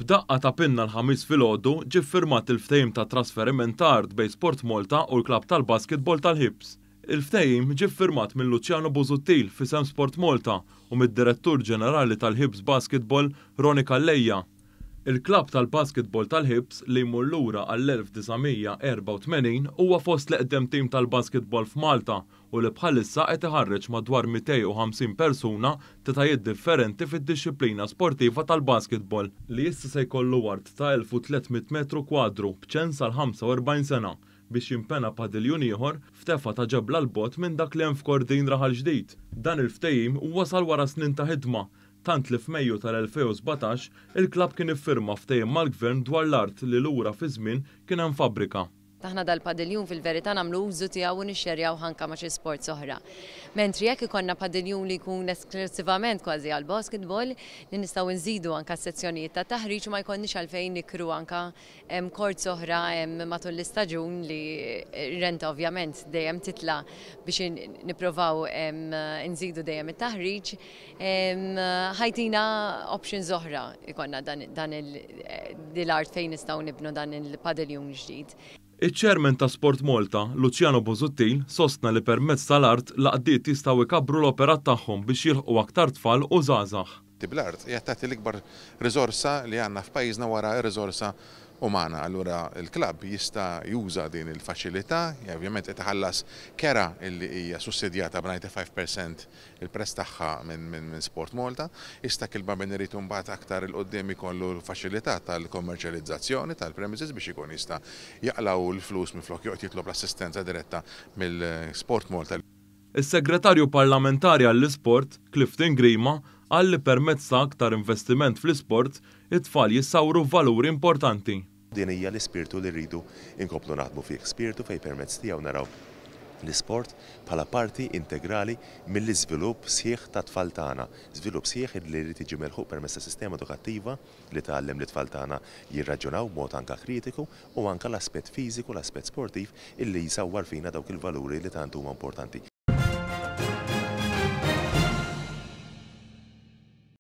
B'daqqa ta' pinna l-Ħamis filgħodu ġie ffirmat il-ftehim ta' trasferiment ta' art bejn SportMalta u l-klabb tal-basketball tal-Hibs. Il-ftehim ġie ffirmat minn Luciano Busuttil f'isem SportMalta u mid-Direttur Ġenerali tal-Hibs Basketball Ronnie Calleja. Il-klabb tal-basketball tal-Hibs li jmur lura għall-1984 huwa fost l-eqdem tim tal-basketball f'Malta u li bħalissa qed iħarreġ madwar 250 persuna t'etajiet differenti fid-dixxiplina sportiva tal-basketball li issa se jkollu art ta' 1,300 metru kwadru b'ċens għal 45 sena biex jinbena padiljun ieħor f'tefgħa ta' ġebla 'l bogħod minn dak li hemm f'Kordin Raħal Ġdid. Dan il-ftehim wasal wara snin ta' ħidma tant li f'Mejju tal-2017 il-klabb kien iffirma ftehim mal-Gvern dwar l-art li lura fi żmien kien hemm fabbrika. Aħna dal-padiljun fil-verità nagħmlu użu tiegħu u nixxerjaw anka ma' xi sports oħra. Mentri jekk ikollna padiljun li jkun esklusivament kważi għal basketball, li nistgħu nżidu anka sezzjonijiet ta' taħriġ u ma jkollniex għalfejn nikru anka courts oħra matul l-istaġun li renta ovvjament dejjem titla biex nipprovaw nżidu dejjem it-taħriġ. Ħa jtina options oħra ikollna dan l-art fejn nistgħu nibnu dan il-padiljun ġdid. Iċ-Chairman ta' SportMalta, Luciano Busuttil, sostna li permezz tal-art l-għaqdiet jistgħu jkabbru l-operat tagħhom biex jilħqu aktar tfal u żgħażagħ. Bl-art hija tagħti l-ikbar riżorsa li għandna f'pajjiżna wara r-riżorsa umana. Allura il-klabb jista' juża din il-faċilità, ovvjament qed iħallas kera illi hija sussidjata b'95% il-prezz tagħha minn SportMalta. Jista' il-klabb irid mbagħad aktar 'il quddiem ikollu l-faċilità tal-kommerċjalizzazzjoni tal-premises biex ikun jista' jaqla' l-flus minflok joqgħod jitlob l-assistenza diretta mill-SportMalta. Is-Segretarju Parlamentari għall-Isport, Clifton Grima, qal li permezz ta' aktar investiment fl-isport, it-tfal jissawru valuri importanti. Din hija l-ispirtu li rridu inkomplu naħdmu fih, spirtu fej permezz tiegħu naraw l-isport bħala parti integrali mill-iżvilupp sħiħ ta' tfal tagħna. Żvilupp sħiħ li jrid jiġi milħuq permezz ta' sistema edukattiva li tgħallem lit-tfal tagħna jirraġunaw b'mod anka kritiku u anka l-aspett fiżiku, l-aspett sportiv illi jsawwar fina dawk il-valuri li tant huma importanti.